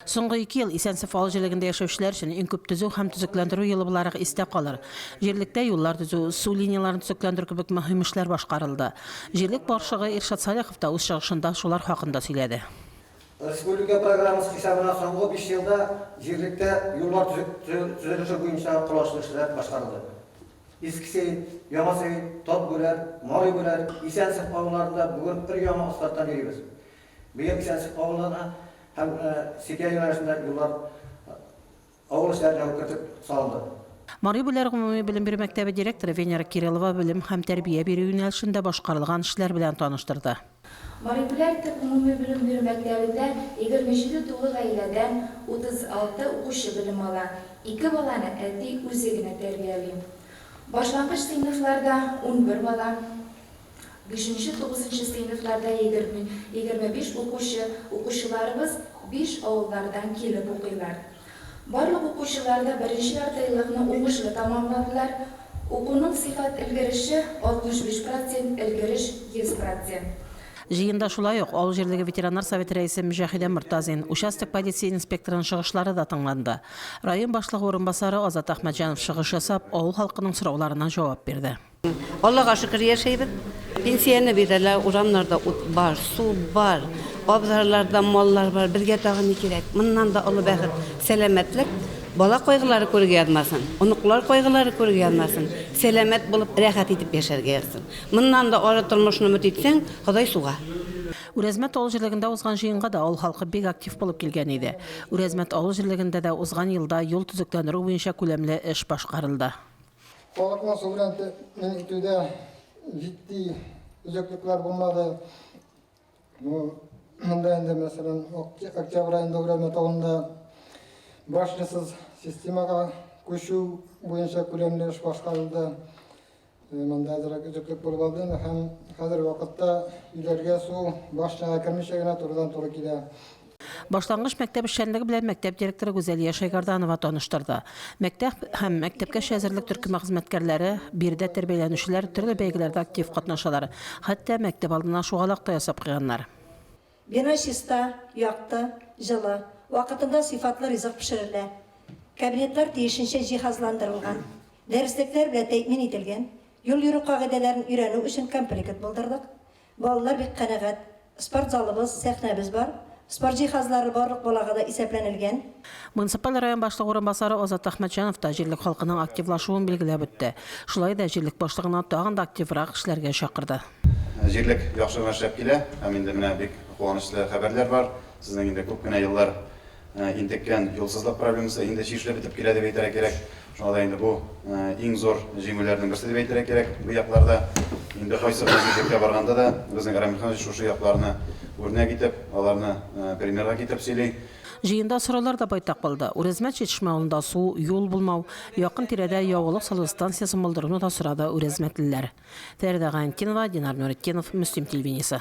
Соңгы ике ел Исәнсеф авыл җирлегендә яшәүчеләр өчен иң күп төзү һәм төзекләндерү елы буларак истә калыр. Җирлектә юллар төзү, су линияләрен төзекләндерү кебек мөһим эшләр башкарылды. Җирлек башлыгы Иршат Салихов та үз чыгышында шулар хакында сөйләде. Республика программасы хисабына соңгы биш елда җирлектә юллар төзелеше буенча колачлы эшләр башкарылды. Иске Сәет, Яңа Сәет, Тат Бүләр, Мари Бүләр, Исәнсеф авылларында бүген өр-яңа асфальттан йөрибез. Быел Исәнсеф авылына һәм Сикә юнәлешендә юллар авыл эчләренә үк кертеп салынды. Мари Бүләр гомуми белем бирү мәктәбе директоры Венера Кириллова белем һәм тәрбия бирү юнәлешендә башкарылган эшләр белән таныштырды. Мари Бүләр төп гомуми белем бирү мәктәбендә 27 тулы гаиләдән 36 укучы белем ала, ике баланы әти үзе генә тәрбияли. Башлангыч сыйныфларда 11 бала, Бишенче-тугызынчы сыйныфларда 25 укучы, укучыларыбыз биш авыллардан килеп укыйлар. Барлык укучылар да беренче яртыеллыкны уңышлы тәмамладылар, укуның сыйфат элгереше, 65 процент, элгереш, 100 процент. Җыенда шулай ук авыл җирлеге ветераннар советы рәисе Мөҗәһидә Мортазин, участок полиция инспекторының чыгышлары да тыңланды. Район башлыгы урынбасары Азат Әхмәтҗанов чыгыш ясап, авыл халкының сорауларына җавап бирде. Аллага шөкер яшәйбез. Пенсияне бирәләр, урамнарда ут бар, су бар, абзарларда маллар бар. Безгә тагын ни кирәк? Моннан да олы бәхет, сәламәтлек. Бала кайгылары күрергә язмасын, оныклар кайгылары күрергә язмасын. Сәламәт булып, рәхәт итеп яшәргә язсын. Моннан да ары тормышны өмет итсәң, Ходай суга. Үрәзмәт авыл җирлегендә узган җыенга да авыл халкы бик актив булып килгән иде. Үрәзмәт авыл җирлегендә дә узган елда юл төзекләндерү буенча күләмле эш башкарылды. Халыкны су белән тәэмин итүдә җитди өзеклекләр булмады. Бу монда инде, мәсәлән, октябрь аенда Үрәмә тавында башнясыз системага күчү буенча күләмле эш башкарылды. Монда әзрәк өзеклек булып алды һәм хәзерге вакытта өйләргә су башняга кермичә генә турыдан-туры килә. Башлангыч мәктәп эшчәнлеге белән мәктәп директоры Гүзәлия Шәйгәрданова таныштырды. Мәктәп һәм мәктәпкәчә әзерлек төркеме хезмәткәрләре, биредә тәрбияләнүчеләр төрле бәйгеләрдә актив катнашалар. Хәтта мәктәп алдына шугалак та ясап куйганнар. Бина чиста, якты, җылы, вакытында сыйфатлы ризык пешерелә. Кабинетлар тиешенчә җиһазландырылган. Дәреслекләр белән тәэмин ителгән. Юл йөрү кагыйдәләрен өйрәнү өчен комплект булдырдык. Балалар бик канәгать. Спорт залыбыз, сәхнәбез бар. Спорт җиһазлары барлык балага да исәпләнелгән. Муниципаль район башлыгы урынбасары Азат Әхмәтҗанов та җирлек халкының активлашуын билгеләп үтте. Шулай да җирлек башлыгына тагын да активрак эшләргә чакырды. Җирлек яхшы гына эшләп килә һәм инде менә бик куанычлы хәбәрләр бар. Сезнең инде күп кенә еллар интеккән юлсызлык проблемасы инде чишелеп бетеп килә дип әйтергә кирәк. Шуңа да инде бу иң зур җиңүләрнең берсе дип әйтергә кирәк. Бу якларда инде кайсы гына җирлеккә барганда да безнең Рамил Ханович шушы якларны үрнәк итеп, аларны примерга китереп сөйли. Җыенда сораулар да байтак булды. Үрәзмәт чишмә авылында су, юл булмау, якын тирәдә ягулык салу станциясен булдыруны да сорады үрәзмәтлеләр. Фәридә Гайнетдинова, Динар Нуретдинов, Мөслим телевидениесе.